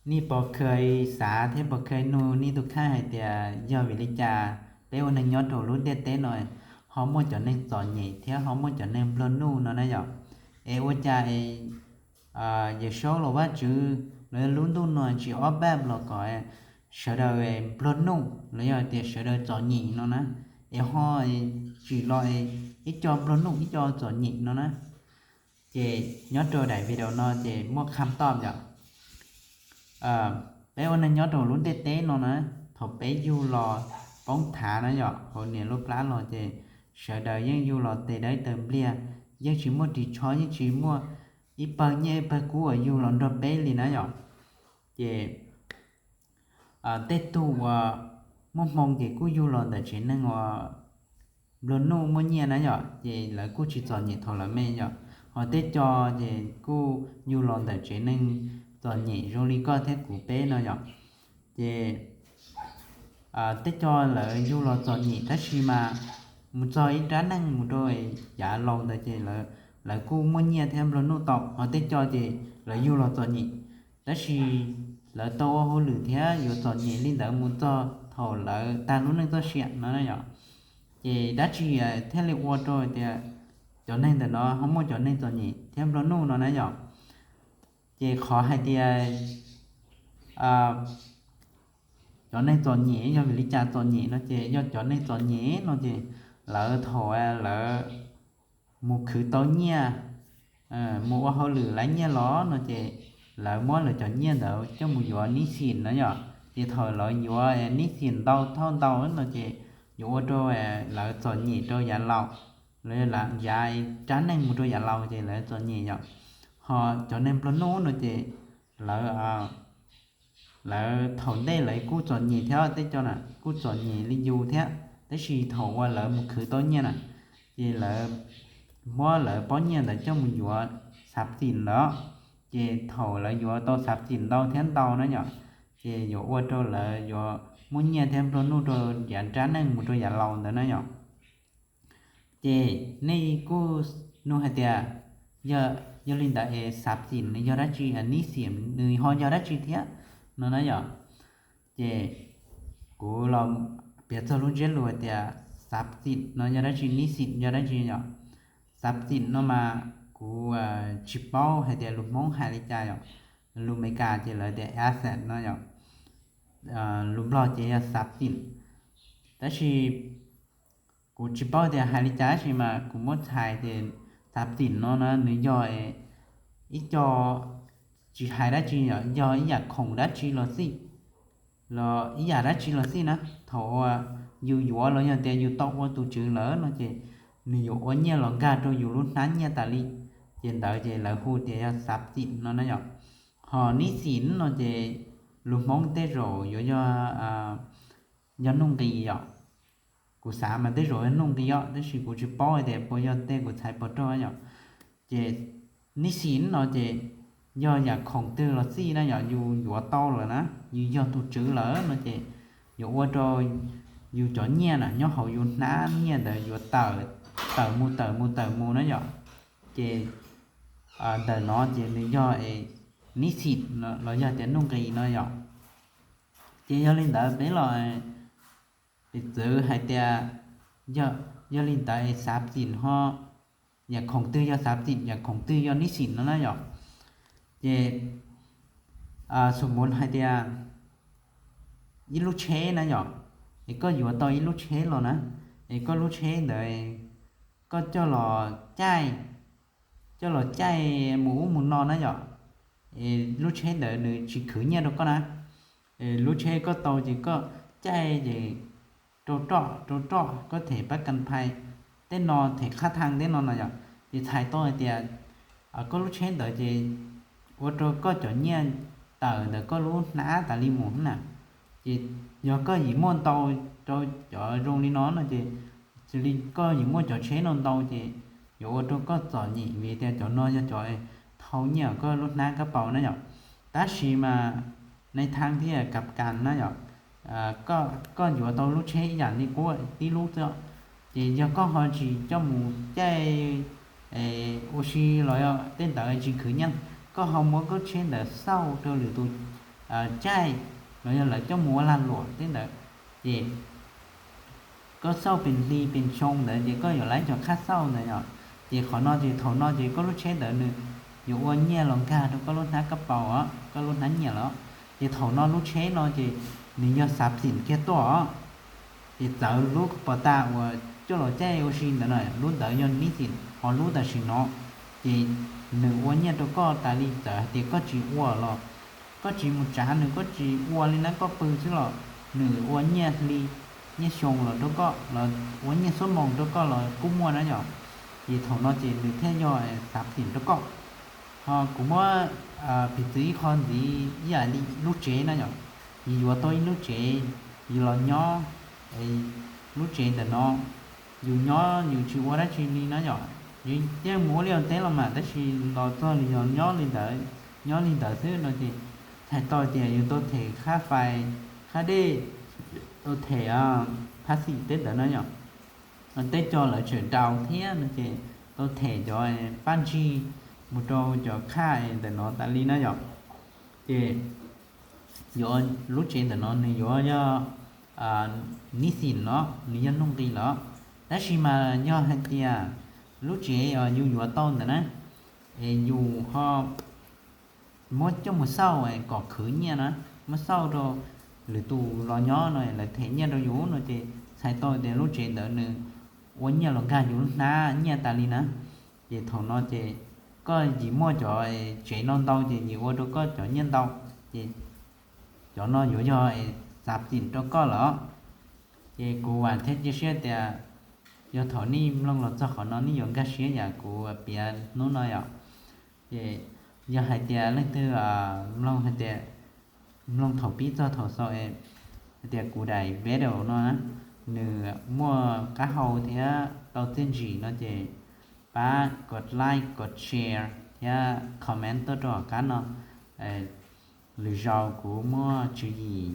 Nej puas kheev xav thiab puas kheev nug nej tus kheej hais tias yog vim li cas peb ua neeg nyob rau lub ntiaj teb no ho muaj cov neeg txom nyem thiab ho muaj cov neeg nplua nuj no na yom? Es ua cas es Yawm Saub los Vajtswv los yog lub ntuj no tsis ob pab los kom sawv daws nplua nuj los yog tias sawv daws txom nyem no na, es ho tsim los ib co nplua nuj ib co txom nyem no na? Ces nyob rau daim video no ces muaj kham toj yom. Peb ua neeg nyob rau lub ntiaj teb no na, thaum peb yug los poob thav na yom, hauv niam lub plab los ces sawv daws yeej yug los tes dawb taws npliag, yeej tsis muaj ris tsho, yeej tsis muaj ib pawg nyiaj ib pawg kub uas yug los nrog peb li na yom. Ces tej tug uas muaj hmoo ces kuj yug los ntawm tsev neeg uas nplua nuj muaj nyiaj na yom, ces lawv kuj tsis txom nyem thaum lawv me yom. Ho tej co ces kuj yug los ntawm tsev neeg txom nyem zoo li koj thiab kuv peb no yom. Ces tej co lawv yug los txom nyem tab sis mas mus txog ib rab neeg mus rau yav laus ntawd ces lawv kuj muaj nyiaj thiab nplua nuj tau. Ho tej co ces lawv yug los txom nyem tab sis lawv tau ua hauj lwm thiab yuav txom nyem li ntawd mus txog thaum lawv tag lub neej txoj sia no na yom. Ces dab tsi thiaj li ua rau tias cov neeg ntawm no ho muaj cov neeg txom nyem thiab nplua nuj no na yom? Ces qhov hais tias cov neeg txom nyem yog vim li cas txom nyem no ces yog cov neeg txom nyem no ces lawv thaum lawv mus khwv tau nyiaj, mus ua hauj lwm laiv nyiaj los no ces lawv muab lawv cov nyiaj ntawd coj mus yuav nib xim no yom. Ces thaum lawv yuav nib xim ntau thauj ntau no ces yuav ua rau lawv txom nyem rau yav laus, los yog yav rab neeg mus rau yav laus ces lawv txom nyem yom. Ho cov neeg nplua nuj no ces lawv lawv thaum ntej lawv kuj txom nyem thiab, tej co na kuj txom nyem li yus thiab, tab sis thaum uas lawv mus khwv tau nyiaj na, ces lawv muab lawv pob nyiaj ntawd coj mus yuav xav txim lawm. Ces thaum lawv yuav tau xav txim ntau thiab ntau na yom, ces yuav ua rau lawv yuav muaj nyiaj thiab nplua nuj rau yav rab neeg mus rau yav laus ntawd na yom. Ces nej kuj nug hais tias yog li ntawd es xav txim nws yog dab tsi, nib xim nws ho yog dab tsi thiab no na yom? Ces kuv los piav txog lub ntsiab lus hais tias xav txim no yog dab tsi, nib xim yog dab tsi yom? Xav txim no mas kuv tsis paub hais tias lus Hmoob hais li cas yom. Lus Meskas ces lawv tias asset no yom, lus Nplog ces yog xav txim. Tab sis kuv tsis paub tias hais li cas tab sis mas kuv muab txhais tias xav txim no na nws yog ib co, tsis hais dab tsi yom, yog ib yam khoom dab tsi los xij, los ib yam dab tsi los xij na, thaum uas yus yuav los yog tias yus tau ua tus tswv lawm no ces nws yuav ua nyiaj los nkag rau yus lub hnab nyiaj tas li, ces ntawd ces lawv hu tias yog xav txim no na yom. Ho nib xim no ces lus Hmoob tej zaum yuav yog, yog nuj nqis yom. Kuv xav mas tej zaum yog nuj nqis os, tab sis kuv tsis paub hais tias puas yog tej kuv txhais puas raug yom. Ces nib xim no ces yog yam khoom twg los xij na yom, yus yuav tau lawm na, yus yog tus tswv lawm no ces yuav ua rau yus cov nyiaj na nyob hauv yus hnab nyiaj ntawd yuav tawm, tawm mus tawm mus tawm mus na yom. Ces ntawm no ces nws yog nib xim los yog tias nuj nqis no yom. Ces yog li ntawd peb los piv txwv hais tias yog li ntawd es xav txim ho yam khoom twg yog xav txim, yam khoom twg yog nib xim no na yom. Ces xu mus hais tias ib lub tsheb na yom, es koj yuav tau ib lub tsheb los na, es koj lub tsheb ntawd koj coj los caij, coj los caij mus ub mus no na yom, es lub tsheb ntawd nws tsis khwv nyiaj rau koj na. Lub tsheb koj tau ces koj caij ces rau roj rau roj, koj them pab kas phais tej no, them qhab thaj tej no no yom, ces txhais tau hais tias koj lub tsheb ntawd ces ua rau koj cov nyiaj tawm ntawm koj lub hnab tas li mus na. Ces yog koj yim muaj ntau rau cov zoo li no no ces xws li koj yim muaj cov tsheb no ntau ces yuav ua rau koj txom nyem vim tias cov no yog cov thau nyiaj koj lub hnab kab paus na yom. Tab sis mas nais thaj thiab kav kas na yom, koj yuav tau lub tsheb ib yam li qub tib lub xwb, ces yog koj ho tsis coj mus caij ua si los tej ntawd tsis khwv nyiaj, koj ho muab koj tsheb ntawd xauj rau lwm tus caij los yog lawv coj mus ua lag luam tej ntawd, ces koj xauj pes hli pes xyoo ntawd ces koj yuav laib cov khaj xauj ntawd yom. Ces qhov no ces thaum no ces koj lub tsheb ntawd nws yuav ua nyiaj los nkag rau koj lub hnab kab paus os, koj lub hnab nyiaj los. Ces thaum no lub tsheb no ces nws yog xav xim kiag tuaj os. Ces txawv lub pos tas uas coj los caij ua si ntawd na, lub ntawd yog nib xim, ho lub tam sim no ces nws ua nyiaj rau koj tas li. Txawm hais tias koj tsis ua los, koj tsis mus tsav nws, koj tsis ua li na, koj pw xwb los nws ua nyiaj hli, nyiaj xyoo los rau koj, los ua nyiaj xuab moos rau koj los kuj muaj na yom. Ces thaum no ces nws thiaj yog xav xim rau koj. Ho kuv muab piv txwv ib qho ntxiv ib yam li lub tsev na yom. Yus yuav tau ib lub tsev, yus los nyob lub tsev ntawm no, yus nyob yus tsis ua dab tsi li na yom. Yus yeej mus ua liaj ua teb los mas, tab sis los txog li yog nyob li ntawd, nyob li ntawd xwb no ces txhais tau tias yus tau them khab fais, khab dej, tau them phab xim tej ntawd na yom. Tej co lawv tseem rau thiab no ces tau them cov paj ntsig mus rau cov khaj ntawm no tas li na yom. Ces yuav, lub tsev ntawm no nws yuav yog nib xim no, nws yog nuj nqis los. Tab sis mas yog hais tias lub tsev yus yuav tau ntawd na, es yus ho muab coj mus xauj kom khwv nyiaj na, muab xauj rau lwm tus los nyob no lawv them nyiaj rau yus no ces txhais tau tias lub tsev ntawd nws ua nyiaj los nkag yus lub hnab nyiaj tas li na. Ces thaum no ces koj yim muaj cov tsev no ntau ces yim ua rau koj cov nyiaj ntau, ces cov no yuav yog xav xim rau koj lawm. Ces kuv vam thiab cia siab tias yog thaum nej mloog los txog qhov no nej yuav nkag siab yam kuv piav hnub no yom. Ces yog hais tias leej twg mloog hais tias, mloog thaum pib txog thaum xaus es hais tias kuv daim video no nws muaj qab hau thiab tau txiaj ntsim no ces pab kom like, kom share thiab comment tuaj rau hauv qab no. Lwm zaus kuv muaj tswv yim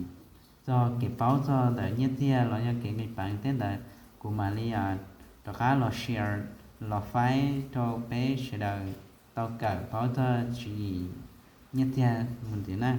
txog kev paub txog ntawm nyiaj txiag los yog kev nqis peev tej ntawd, kuv mam li rov qab los share, los faib rau peb sawv daws tau kawm paub txog tswv yim nyiaj txiag mus ntxiv na.